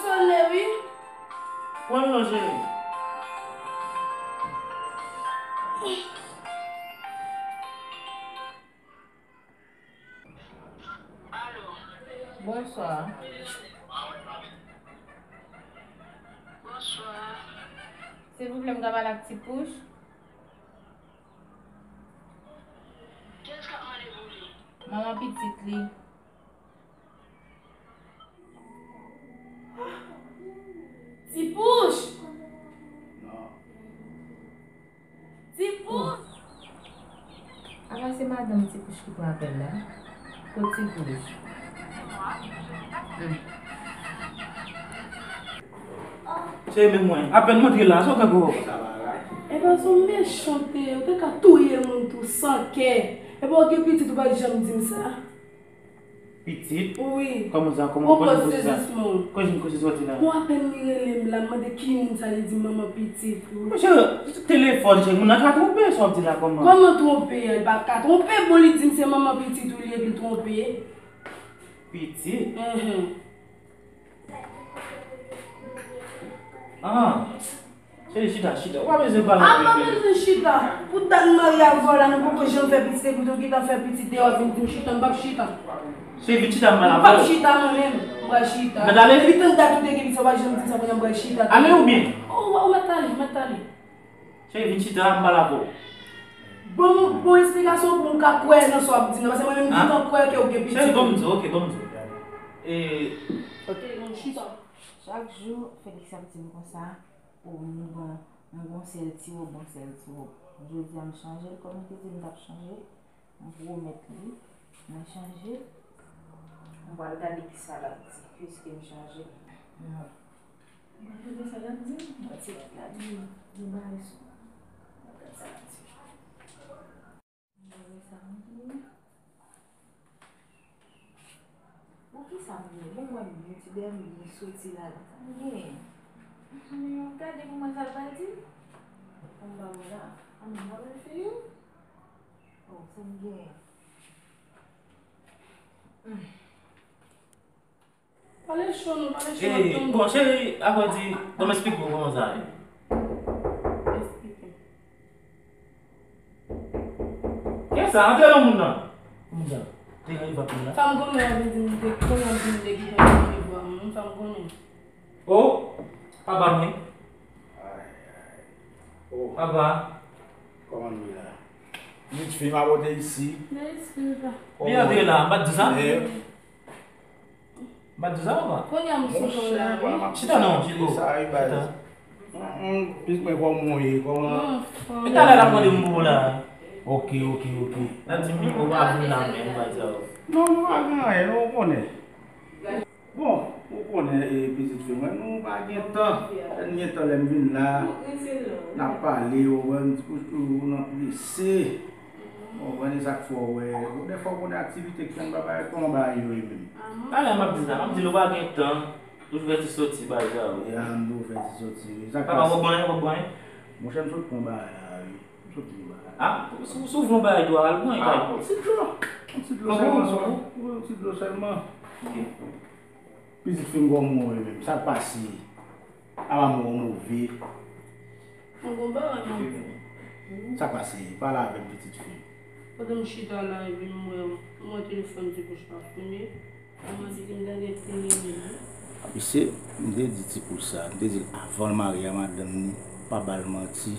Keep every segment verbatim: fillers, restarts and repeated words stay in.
Sonnen wi. Pran l non, cheri. Alo. Bonswa. Bonswa. Silvouplè, m ka pale ak Ti Pouch? Kiyès k ap mande pou li? Manman pitit li. Ti Pouch! Non. Ti Pouch! Apa se madanm Ti Pouch ki pran apèl la? Kot Ti Pouch? Hmm. Cheri, men mwen, apèn m antre la, sa w ka gwo? Epa, se yon mechante, ou te ka touye moun tou san kè. Epa, w gen pitit, ou pa t janm di m sa. Pitit? Wi. Kòman sa? Kòman, kòman w jwenn koze sa? Kòman w jwenn koze sa w di la? Bon, apèn li rele m la, m mande ki moun sa, li di m manman pitit ou. Monchè, telefòn, cheri, moun nan ka twonpe, sa w ap di la kòman? Kòman twonpe? Li pa ka twonpe, bon, li di m se manman pitit ou li ye, epi l twonpe. Pitit? Enhen. Ah. Cheri, chita, chita. Ou pa bezwen pale anpil. Ah, m pa bezwen chita. Pou dat m marye avè w la, nou poko janm fè pitit, epi tou gentan fè pitit deyò, vin di m chita, m p ap chita. Cheri, vin chita, m pral avè w. M p ap chita mwen menm. M pral chita. Mèt ale. Epi tann dat ou te gen pitit, ou pa janm di m sa, kounye a m pral chita. Ale oubyen? Ou, ou mèt ale, ou mèt ale. Cheri, vin chita, m pral avè w. Bon, bon esplikasyon pou m ka kwè nan sa w ap di m nan, paske mwen menm m gentan kwè ke ou gen pitit. Cheri, ban m di w, ok, ban m di w. E, ok, bon, chita. Chak jou, Felix ap di m konsa, o, m gon, m gon sèl tiwòb, gon sèl tiwòb. Jodi a m chanje l, kòm m te di m t ap chanje, m pwomèt li, mwen chanje l. M pral gade kisa l ap di, piske m chanje l. Non. M pral gade sa l ap di m. Mwen se la di m, di bagay sou. M pral gade sa l ap di m. Mwen sa m di. Poukisa m gen? Bon, mwen menm ti dèyè m gen soti la. Sa m gen? Gade pou mwen sa l pral di. Anba mwen la. Anba mwen fè yo. Oh, sa m gen? Hmm. Pale cho non, pale cho, m ap tande. Bon, cheri, apre di, ban m esplike w kòman sa ye. Esplike. Kiyès sa? Antre non moun nan. Moun sa. Te gen li pa moun nan. Sa m konnen, w ap vin di m te konnen, m vin te gentan gen vwa moun, sa m konnen. Oh, papa mwen. Ay, ay. Oh. Papa. Kòman nou ye la? Vit fi m a pote isi. Mèsi, papa. Li antre la, m pa t di sa? Eh. M pa t di sa, papa? Kounye a m sou do la, wi. Chita non, Chico. Chita. Mm, mm, plis mwen kòman w ye, kòman? E talè l ap mande m pou ou la. Ok, ok, ok. L ap di m mikwo pa vin la menm, m pa di sa. Non, nou pa gen anyen, non, ou konnen. Bon, ou konnen, e, pitit fi mwen, nou pa gen tan. Lè n gen tan, lè m vin la, n ap pale, ou konprann, ou, ou nan prese. Ou konprann, e sa k fè w wè, dèfwa ou konnen aktivite k fè n pa bay, kòman bagay yo ye menm. Talè m ap di sa, m ap di l ou pa gen tan, ou fè ti soti, bagay sa yo. E a, m di w fè ti soti, wi. Sa k pase? Papa, w ap bwè, w ap bwè? Monchè, m sot pran bagay la, wi. M sot pran bagay la. Ah, si, si w vle yon bagay dwa, al bwè, kay. Ah, yon ti dlo. Yon ti dlo sèlman, sèlman. Yon ti dlo sèlman. Ok. Pitit fi m, kòman w ye menm? Sa k pase? Apa mwen w move? Mwen gon bagay mwen fè. Sa k pase? Pale avè m, pitit fi m. Pandan m chita la, epi m wè, m wè telefòn Ti Pouch pa fime. Mwen di m gade fini li. Mesye, m te di Ti Pouch sa, m te di l avan l marye a madanm ni, pa ba l manti.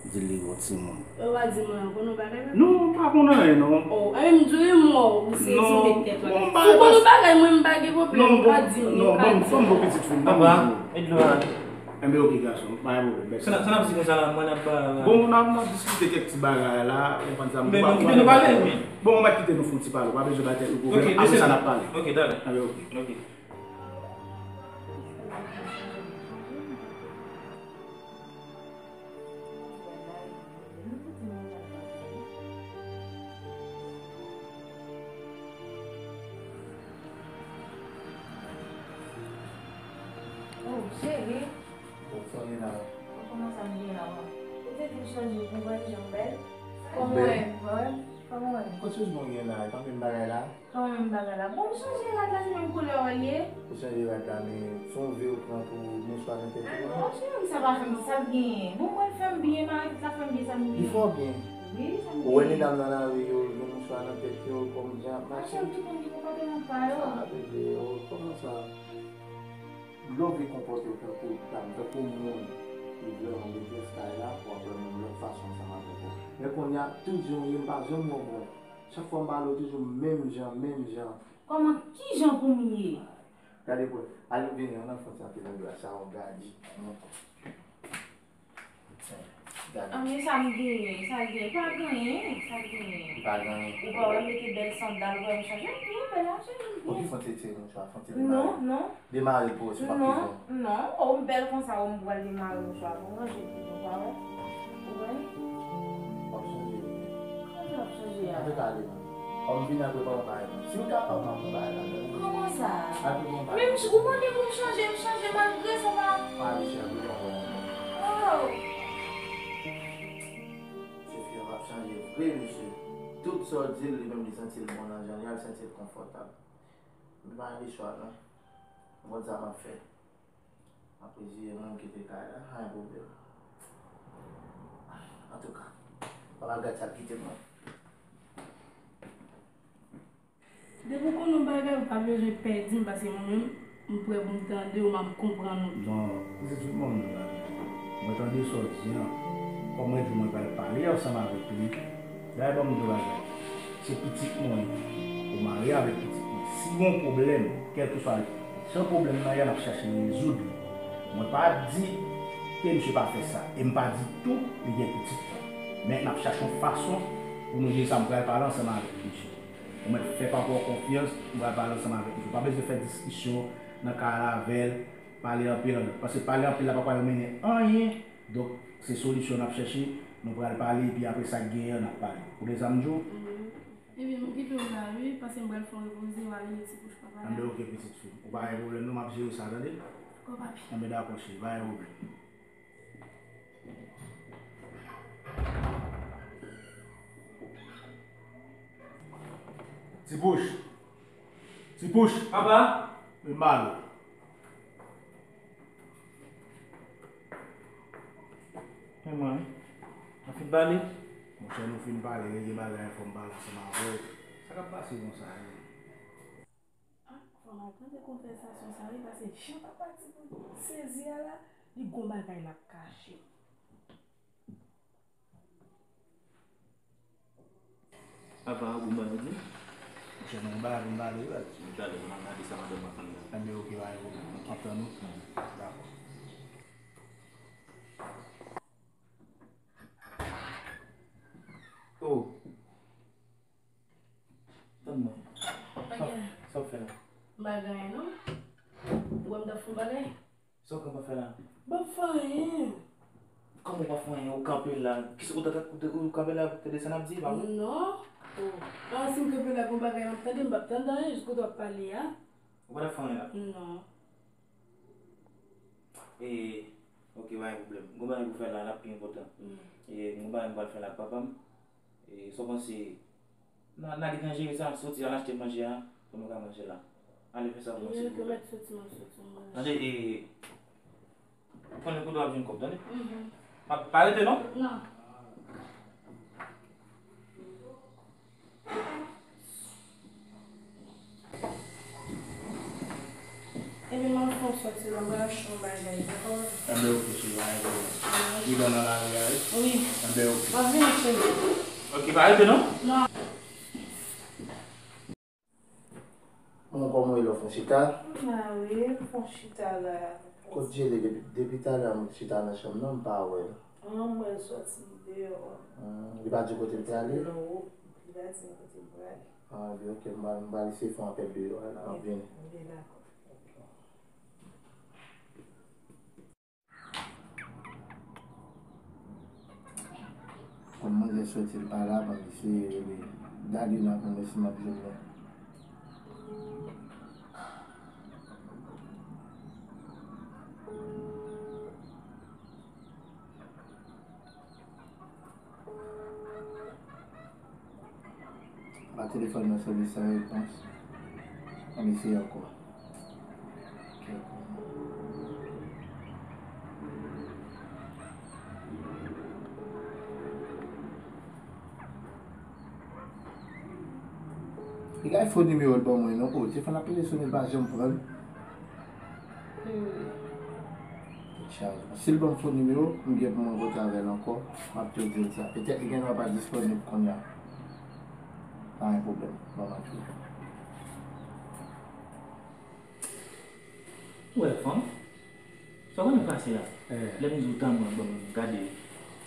Di l li gon timoun. Yo pa di mwen ankò non bagay la. Non, m pa konn anyen non. Oh, e m di w, e m wè w, ou se ti met tèt ou. Si w konn yon bagay, mwen m pa gen pwoblèm, ou ka di m, ou ka di m. Non, ban m, ban m pitit fi m, ban m di w. Papa, met dlo a. Enben, ok, gason, pa gen pwoblèm, mèsi. Sa n ap, sa n ap di konsa la, mwen n ap ba la. Bon, n ap, n ap diskite kèk ti bagay la, ou konprann sa, m pa, bon, kite nou pale, wi. Bon, ou mèt kite nou fè yon ti pale, ou pa bezwen bay tèt ou pwoblèm, apre sa n ap pale. Ok, talè. Enben, ok. Ok. Oh, cheri. Bon, sa w gen la? Bon, kòman sa m gen la, wa? Ou te di m chanje pou w wè jan m bèl? Kòman w wè m? Kòman w ye? Kot chonjman w gen la? E pa menm bagay la? Kòman menm bagay la? Bon, m chanje rad la, se menm koulè w wè l ye. Ou chanje rad la, men se yon ve ou pran pou mouchwa nan tèt ou an? Ah non, cheri, sa pa fè m sa l genyen. Bon, mwen fè m byen, mari tout la fè m byen, sa m genyen. Li fè w byen? Wi, sa m genyen. Ou wè medam nan lari yo, yo mouchwa nan tèt yo, kòm jan ap mache? Ah, cheri, tout moun gen konpòteman pa yo. Ah, bebe, oh, kòman sa? Lè w vle konpòte w tankou dam, tankou moun ki vrèman metrès kay la, w ap wè moun lòt fason ansanm avèk ou. Men kounye a, tout jan w ye, m pa janm wè w bon. Chak fwa m pale w toujou menm jan, menm jan. Kòman, ki jan pou m ye? Gade pou, al vini, ann al fè yon ti anpil nan glas sa, yon gade. Gade. Ah, men sa m genyen, sa l genyen? Pa genyen, sa l genyen? Li pa genyen. Ou pa wè m mete bèl sandal, ou wè m chanje, m byen bèl, m chanje, m byen. Ok, fè yon ti etire mouchwa, fè yon ti demare. Non, non. Demare l pou ou, se pa prizon. Non, non, oh, m bèl konsa, oh, m pral demare mouchwa pou m ranje pou ou, pa wè? Ou wè? W ap chanje. Kòman w ap chanje a? Ann ale non. Kòm m vini apre pa yon bagay non. Si m kapab, m ap yon bagay la, men. Kòman sa? Apre pa yon bagay. Men m ch-, ou konnen pou m chanje, m chanje malgre sa pa. Pa ale chè, apre pa yon bagay non. Oh! Mesye fi a p ap chanje vre, mesye. Tout sa w di l, li menm li santi l bon nan jan l ye a, li santi l konfòtab. Men pa gen chwa non. M konn sa m ap fè. Apre jiri mwen, m kite kay la, pa gen pwoblèm. Antouka, m ap al gad sa k kite mwen. Depi w konn yon bagay, ou pa bezwen pè di m, paske mwen menm, m prè pou m tande w, m ap konprann ou. Non, se tout moun menm la. Mwen tande sa w di an, kòm mwen di w mwen pral pale ansanm avèk li. Dayè, ban m di w bagay. Se pitit mwen, ou marye avèk pitit mwen. Si gon pwoblèm, kèlkeswa jan pwoblèm nan ye a, n ap chache rezoud li. Mwen pa di ke misye pa fè sa, e m pa di tou li gen pitit. Men n ap chache yon fason pou nou jere sa. M pral pale ansanm avèk misye. Ou mèt fè papa w konfyans, m pral pale ansanm avèk misye. Ou pa bezwen fè diskisyon nan kay la avè l, pale anpil, paske pale anpil la pa pral mennen anyen. Donk, se solisyon n ap chèche, nou pral pale, epi apre sa k genyen an, n ap pale. Ou tande sa m di w? Ebyen, m kite w la, wi, paske m pral fè yon repoze, m ale met ti kouch papa la. Anben, oke, pitit fi m. Ou pa gen pwoblèm, non, m ap jere sa, tande? Dakò, papi. Anben, dakò, cheri, pa gen pwoblèm. Ti Pouch! Ti Pouch! Papa! Vin ba l. Men mwen, wi. Nou fin pale? Monchè, nou fin pale, men gen bagay fò m pale ansanm avè w. Sa k ap pase konsa, wi? Ah, fò m al tande konvèsasyon sa, wi, paske jan papa Ti Pouch sezi a la, li gon bagay l ap kache. Apa, ou mwen di? Monchè, nou ba, nou ba li, wi. Talè, nou al gade sa madanm ap fè la. Anben, oke, pa gen pwoblèm. Antan nou. Dakò. Oh. Tann mwen. Sa, sa w fè la? M pa gen anyen, non. Ou wè m t ap fè yon bagay? Sa w kanpe ap fè la? M p ap fè anyen. Kòman w p ap fè anyen? Ou kanpe la. Kisa ou ta, ou ta, ou kanpe la pou tande sa n ap di, pa vre? Non. Oh. Ah, si m kanpe la pou yon bagay m ap tande, m p ap tande anyen jiskote w ap pale a. Ou pa t ap fè anyen la? Non. E, oke, pa gen pwoblèm. Gon bagay pou fè la, l ap pi enpòtan. Mm. E, gon bagay m pral fè la ak papa m. E, sa w panse? N a, n a gentan jere sa, soti al achte manje a, pou nou ka manje la. Ale fè sa pou mwen, silvouplè. Mèt soti, mwen soti, mwen. Tande, e, konnen kote w ap jwenn kòb, tande? Mhm. Pa, pa rete, non? Non. Ebyen, m ap fè w sòti la, m pral achte yon bagay, dakò? Enben, oke, cheri, pa gen pwoblèm. Wi. Li bon nan lari a, wi? Wi. Enben, oke. M ap vini, cheri. Oke, pa rete, non? Non. Bon, kòman w ye, lè w fè w chita? M la, wi, m fè w chita la. Kot Djele? Depi, depi talè a, m chita nan chanm nan, m pa wè l. An, m wè l sòti deyò. Hmm, li pa di kote l te ale? Non, li pa di m kote l prale. Ah, ebyen, oke, m pral, m pral eseye fè yon apèl deyò a la, m ap vini. Ebyen, dakò. Kòm manzè sòti, l pa la, ban m eseye rele Dalina pou m wè si m ap jwenn li. Telefòn nan sèvis san repons. Ann eseye ankò. Li gen fo nimewo l ban mwen non. Oh, telefòn ap pede sone, l pa janm pran l. Tèt chaje. Si l ban m fo nimewo, m gen pou m rankontre avè l ankò. M ap tou di l sa. Petèt li gendwa pa disponib kounye a. Pa gen pwoblèm. Ban m ap tou. Ou wè, fanm? Sa w konnen pase a? Eh. Lè m di w tann mwen, ban m gade,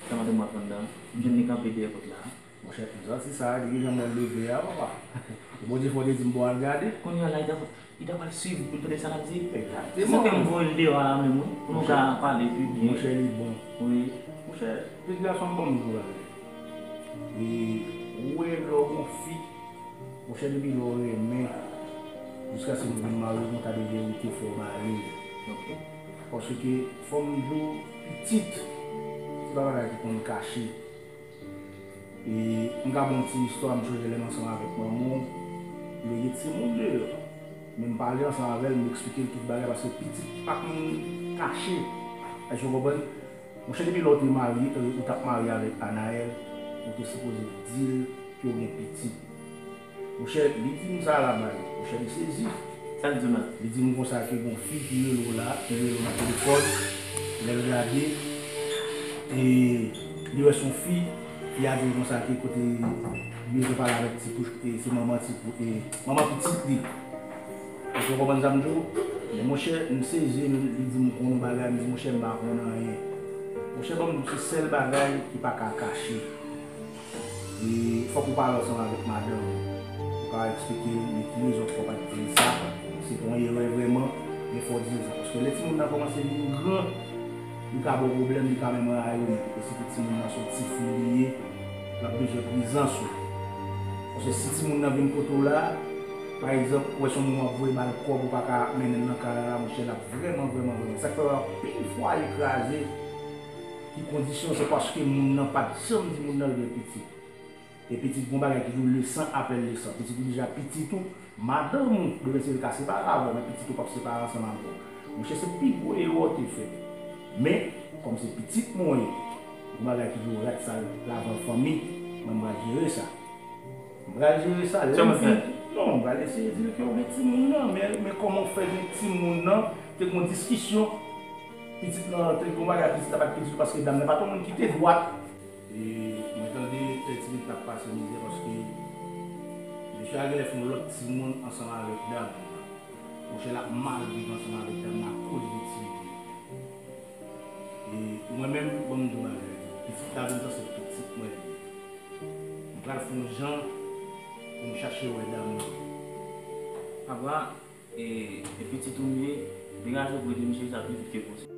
sa madanm w ap vann nan, m jwenn li kanpe dèyè pòt la. Monchè, m santi sa, depi jan mwen leve a, papa. Bondye fè w te di m pou w al gade. Kounye a la, li ta, li ta pral swiv pou l tande sa n ap di. Egzakteman. Se pou sa ke m voye l deyò a la menm, wi, pou nou ka pale pi byen. Monchè, li bon. Wi. Monchè, pitit gason m, ban m di w bagay. E, ou wè lè w gon fi, monchè, depi lè w renmen, jiskaske nou vin marye, gon ta de verite fò w ba li. Ok. Paske, fò m di w, pitit, se pa bagay ki konn kache. E, m ka ba w yon ti istwa, m sonje lè m ansanm avèk manman w, li te gen timoun deyò. Men m pale ansanm avè l, m eksplike l tout bagay, paske pitit pa konn kache. Èske w konprann? Monchè, depi lè w te marye, e, ou t ap marye avèk Anaël, ou te sipoze di l ke w gen pitit. Monchè, li di m sa la, bay. Monchè, li sezi. Sa l di w la? Li di m konsa ke gon fi ki rele w la, ki rele w nan telefòn, lè l gade, e li wè se yon fi, fi a di l konsa ke kote li bezwen pale avèk ti pou, e se manman ti pou, e manman pitit li. Èske w konprann sa m di w? Men monchè, m sezi, li di m konn yon bagay, m di, monchè, m pa konn anyen. Monchè, ban m di w, se sèl bagay ki pa ka kache. E fòk ou pale ansanm avèk madanm ou. Ou ka eksplike l, men ki rezon fè w pa t di l sa. Se te yon erè vrèman, men fò w di l sa. Paske lè timoun nan kòmanse vin gran, li ka ba w pwoblèm, li ka menm rayi w menm. E sitou timoun nan se yon ti fi li ye, l ap bezwen prezans ou. Paske si timoun nan vin kote w la, pa egzanp, ou wè se yon moun w ap voye ba l kòb, ou pa ka mennen l nan kay la, monchè, l ap vrèman, vrèman, vrèman. Sa k fè w wè anpil fwaye kraze, ki kondisyon, se paske moun nan pa t janm di moun nan l gen pitit. E pitit gon bagay ki di w, le sang appelle le sang. Pitit ou deja pitit ou, madanm ou, demen si l ka separe avè w, men pitit ou p ap separe ansanm avè w. Monchè, se pi gwo erè w te fè. Men, kòm se pitit mwen ye, gon bagay ki di w rat sal lave an fanmi, mwen m pral jere sa. M pral jere sa. Lè m fin, non, m pral eseye di l ke w gen timoun nan, men, men kòman w fè gen timoun nan, te gon diskisyon, pitit lan, te gon bagay, pitit la pa t pitit ou, paske dam nan pa t yon moun ki te dwat. E mwen tande Tètibit t ap pase mizè paske mesye a genlè fè yon lòt timoun ansanm avèk dam nan. Monchè, l ap mal viv ansanm avèk dam nan akoz de timoun. E mwen menm, ban m di w yon bagay, pitit la vin sanse pitit mwen li ye. M pral fè yon jan pou m chache wè dam nan. Papa, e, e pitit ou m ye, degaje w pou ede m jere sa pi vit ke posib.